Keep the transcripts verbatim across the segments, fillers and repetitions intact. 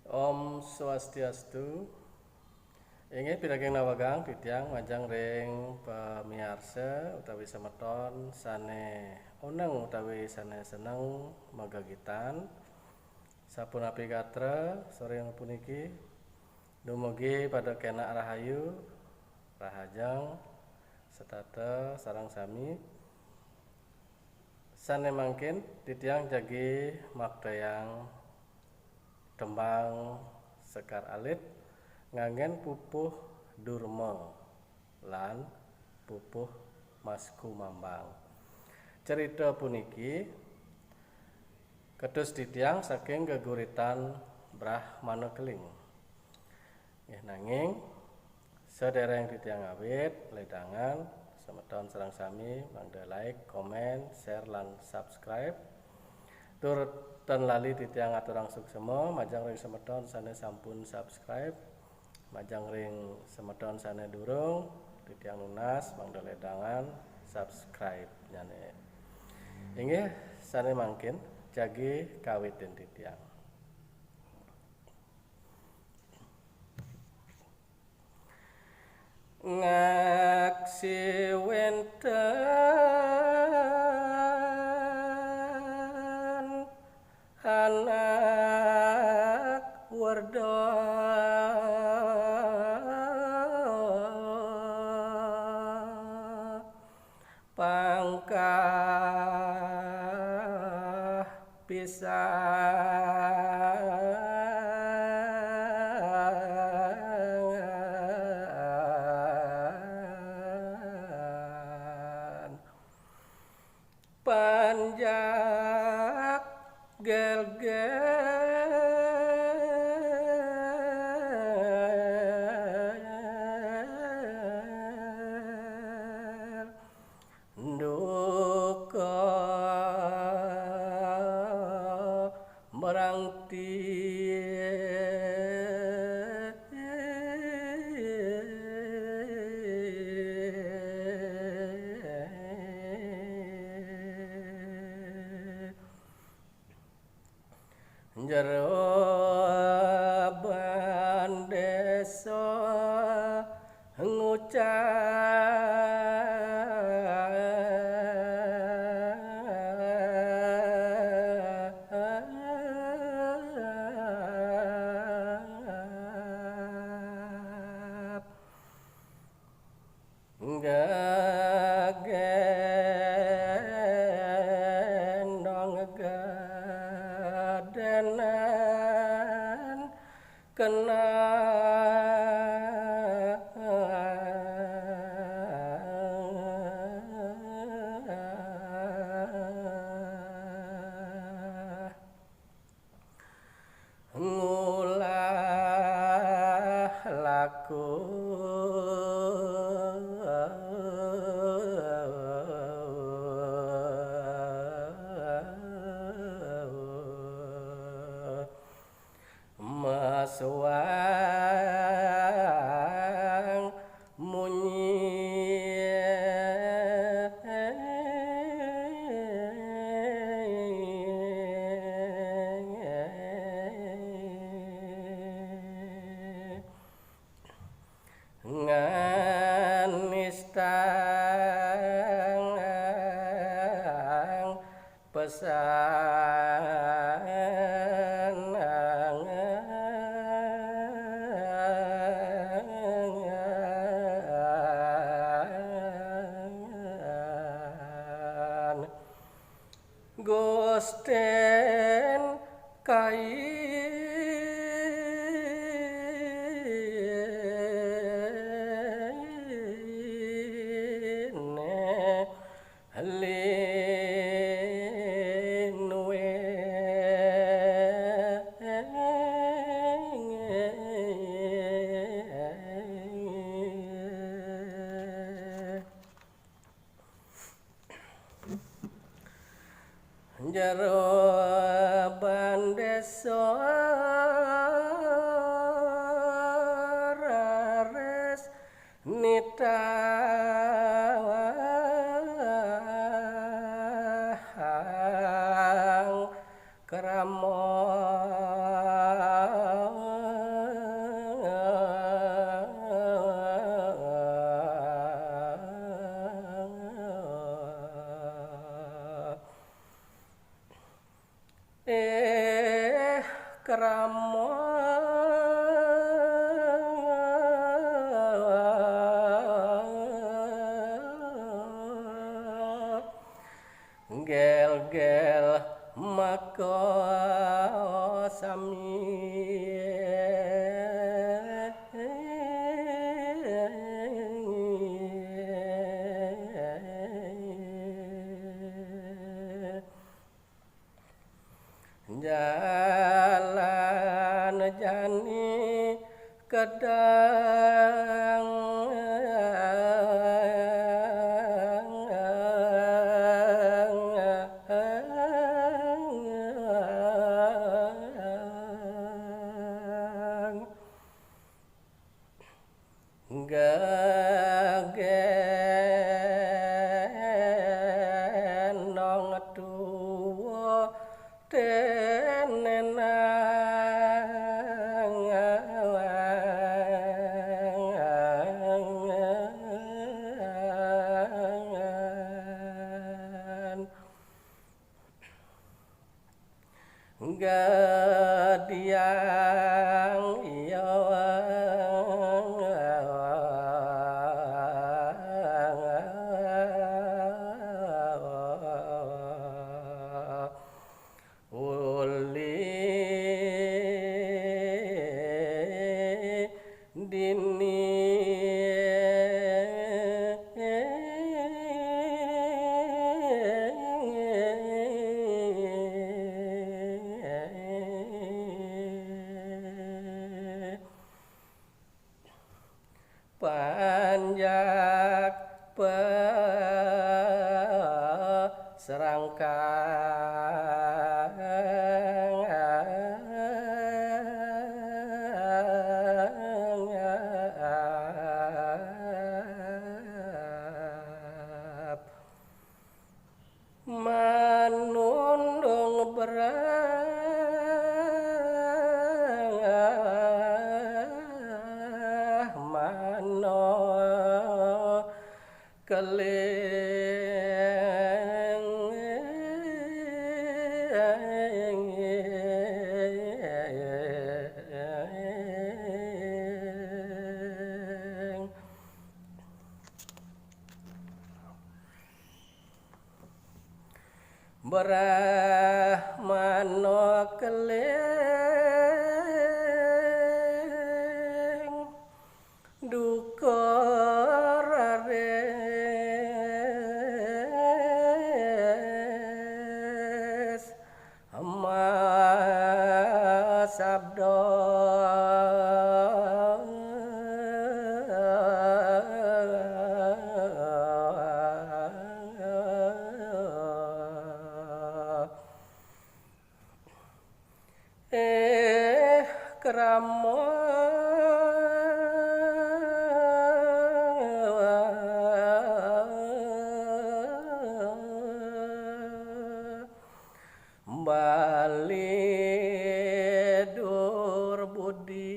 Om Swastiastu. Inggih piraging nawegang titiang majeng ring pamiarsa utawi semeton sane uneng utawi sane seneng magegitan. Sapunapi gatra sore puniki? Dumugi pada kenak rahayu, rahajeng, setata sareng sami. Sane mangkin titiang jagi maktayang tembang sekar alit nganggen pupuh Durma lan pupuh Mas Kumambang. Cerita puniki ketus titiang saking geguritan Brahmana Keling. Nggih, nanging sedereng titiang awit, ledangan semeton sareng sami mangda like, komen, share, lan subscribe. Tur tan lali titiang aturang suksema majeng ring semeton sane sampun subscribe, majeng ring semeton sane durung, titiang nunas mangda ledangan subscribe-nyane. Inggih, sane mangkin jagi kawitin titiang. Ngaksi wenten anak werda pangkah pisan. Panjak gelgel duka merangti. Jero ban desa ngucap gegendong-gedenan kenang. Ngulah laku masuang munyi. Nganistang pesan Gusten kaine linuwe. Jero bandesa raris nitahang krama. krama gel-gel maka sami. Jalan jani kedang Gegenong tuwa tenenang. Gadiang iya uli dini. Panjak paserangkap. Manundung Brahmana keling. Brahmana keling duka raris masabda. Eh, krama bali dur budi.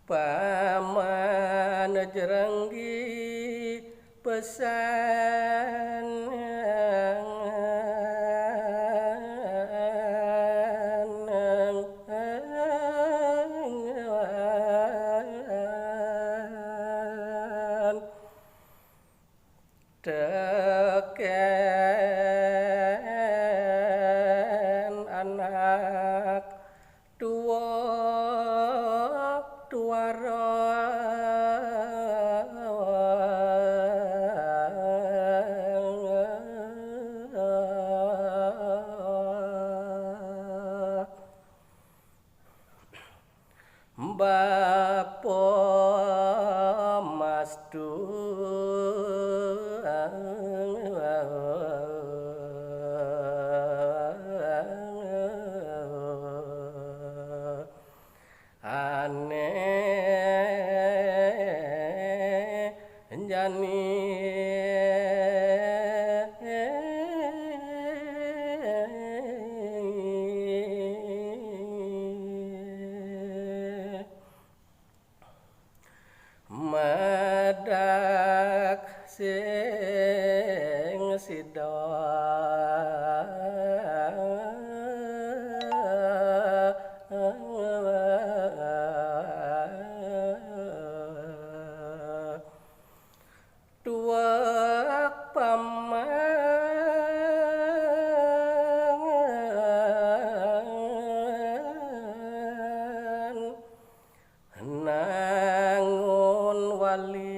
Paman jerenggi pesan. Teken anak tuwa tuwara. Bapa mastu ane jani. Bali.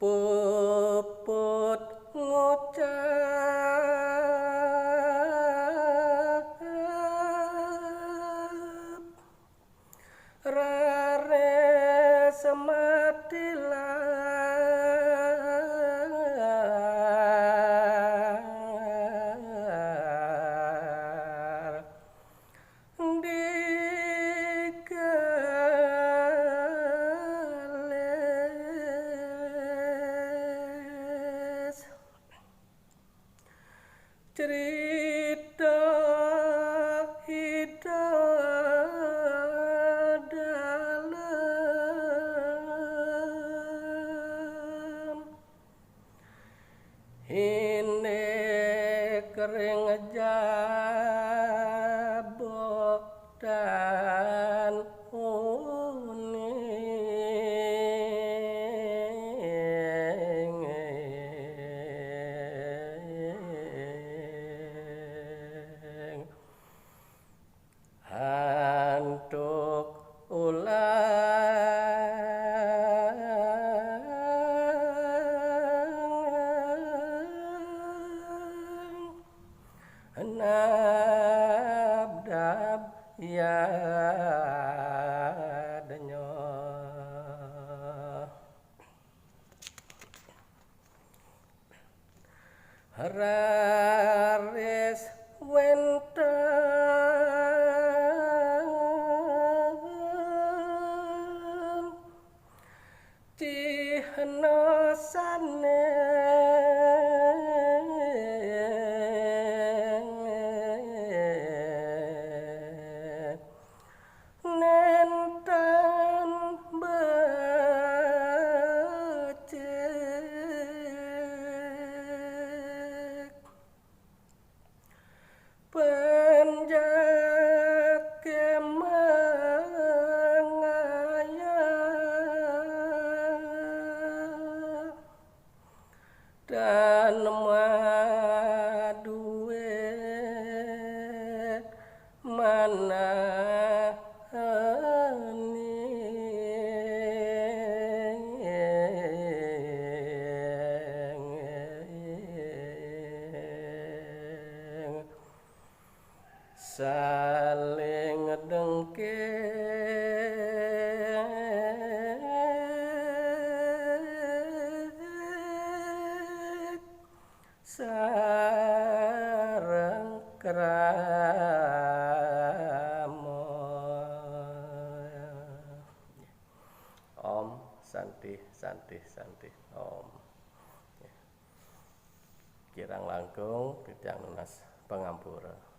Puput ngucap raris matilar digelis. Crita Ida Dalem. Indik ring jabotan uning. Antuk ulang nabdab yadnya. Raris wénten cihna sané nénten becik. Panjaké mangayah tan madué manah ning. Saling dengkek sareng krama. Om Santi, Santi, Santi, Om. Kirang langkung titiang nunas pangampura.